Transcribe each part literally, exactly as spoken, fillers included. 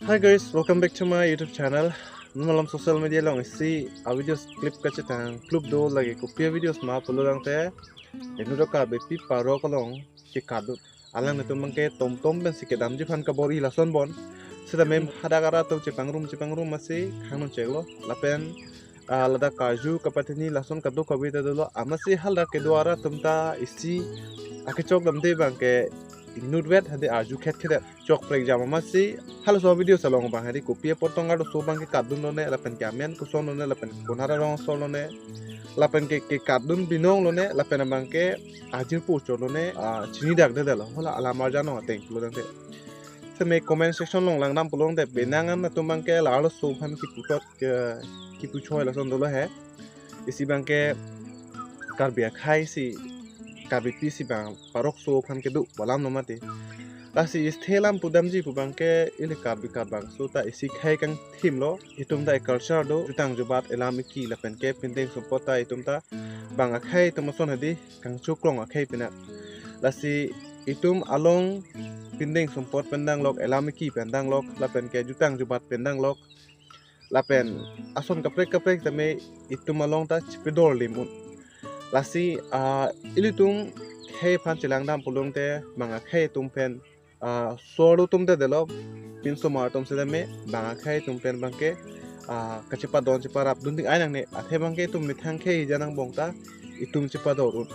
Hi guys, welcome back to my YouTube channel. Non malom social media along isi a videos clip kachetang klub do lagi, kopi a videos ma pulo tangte, inut Karbipi parok along kekat dun. Alanglitum abangke tomtom pensi kedamji aphan kabor-i lason bon. Seta mem hadak arat atum chepangrum chepangrum masi khang non cheklo. Lapen ah, ladak karju kapatini lason kadokave ta dolo, amatsi haladak kedo arat atum ta isi akechok damde abangke inutvet hadi arju khet khet chokprek jam amatsi halaso video along abang hadi kopi apot tong arloso abangke katdun lone, lapen ke amen koson lone, lapen konat arong asor lone, lapen ke kekat dun binong lone, lapen abangke ajirpo cho lone, ah, chinidakdedetlo. Hala alam arjan along ateng pulo tangte. Seme comment section along langdam pulo tangte, penang an atum abangke la arloso aphan kipu thot ke kipu choi lason dolo he. Isi abangke Karbi akhei si, Karbipi si abang parokso aphan kedo pu alam lo mati. Lasi isthe alam pudamji pu abangke ili Karbi karbangso ta isi khei kangthim lo, itum ta e culture do, jutang jubat, elam eki lapen ke pindeng sumpot ta itum ta bang akhei atum ason hadi kangchuklong akhei pina. Lasi itum along pindeng sumpot pen danglok, elam eki pen danglok, lapen ke jutang jubat pen danglok, lapen ason kaprek kaprek tame itum along ta chepedor lim un. Lasi ah, ilitum khei aphan chelangdam pulo tangte bang akhei atum pen ah, sor atum te delo, pinsomar atum setame bang akhei atum pen abangke ah, kachepadon cheparap dun ding ai nangne, athe abangke itum methang khei jan angbong ta itum chepador un.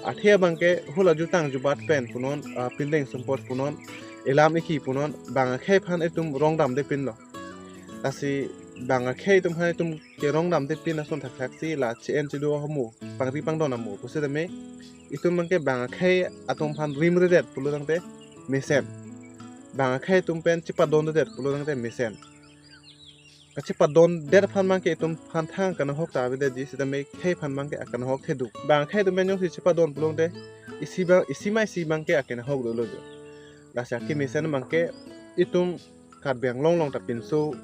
Athe abangke hala jutang jubat pen punon, ah, pindeng sumpot punon, elam eki punon, bang akhei aphan itum rong damde pinlo. Lasi bang akhei atum aphan itum kerong damde pin ason thakthaksi la che-en chedo ahormu, pangri pangdon ahormu pusetame itum abangke bang akhei atum aphan rimredet pulo tangte mesen. Bang akhei atum pen chepadondedet pulo tangte mesen. Kachepadondet aphan abangke itum aphan thang kanahok ta avedetji, setame khei aphan abangke akanahok theduk. Bang akhei atum pen jongsi chepadon pulo tangte isi abang, isi ma isi abangke akanahok dolo jo. Lasi akemesen abangke itum Karbi Anglong along ta pinso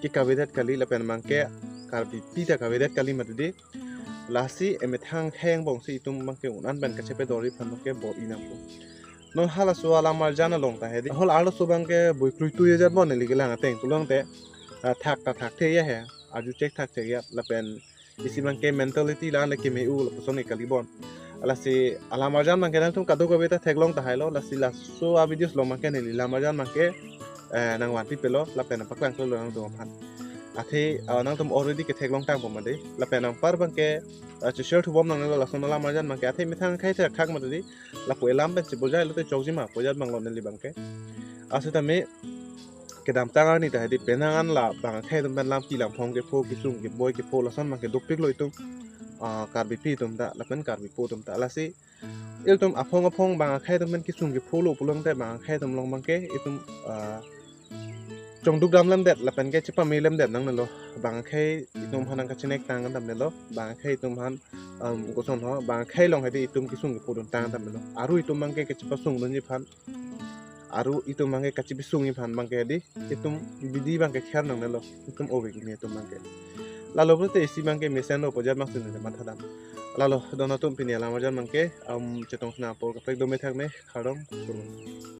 ke kavedet kali lapen abangke Karbipi ta kavedet kali mati di. Lasi emethang khei angbong si itum abangke un-an pen kachepedorji aphan abangke bor-i nangpo. Non halaso alam arjan along ta hedi, hala arloso abangke boi klui tui ajat bon, neli kelang ateng pulo tangte ah, thak ta thakthe ya he, arju chek thak chek ya, lapen isi abangke mentality la le keme-u lapuson ke kali bon. Lasi alam arjan abangke nangtum kadokave ta theklong tahailo, lasi laso a videos along abangke neli alam arjan abangke eh, nangvanpi pelo lapen nangpaklangklelo nangtum aphan. Athe ah, nangtum already ketheklong tangpo mati, lapen anpar abangke ah, cheshare thubom nangnelo lason alam arjan abangke, athe methang khei thak thak mati di, lapu elam pen chebojai lote chokji ma pu ajat abang lo neli abangke. Asetame kedamtang arni ta hedi penang an la bang akhei atum pen lampi lamphong kepho, kesung keboi kepho lason abangke dopiklo itum ah, Karbipi atum ta lapen Karbipo atum ta. Lasi ilitum aphong aphong bang akhei atum pen kesung kepholo pulo tangte bang akhei atum along abangke itum ah, chongduk damlemdet lapen ke chepame lemdet nangnelo. Bang akhei itum aphan nangkachinek tang damnelo. Bang akhei itum aphan um, koson ho, bang akhei along hedi itum kesung kephodun tang damnelo. Aru itum abangke kachepasung dunji aphan, aru itum abangke kachepesungji aphan abangke hedi itum bidi abangke kher nangnelo, itum ove kimi itum abangke. Lalo pulote isi abangke mesenlo pu ajat abang si neli mathadam. Lalo don atum, pini alam arjan abangke um, chetong sina apor kaprek dome thakme, kardom, kurvangthu.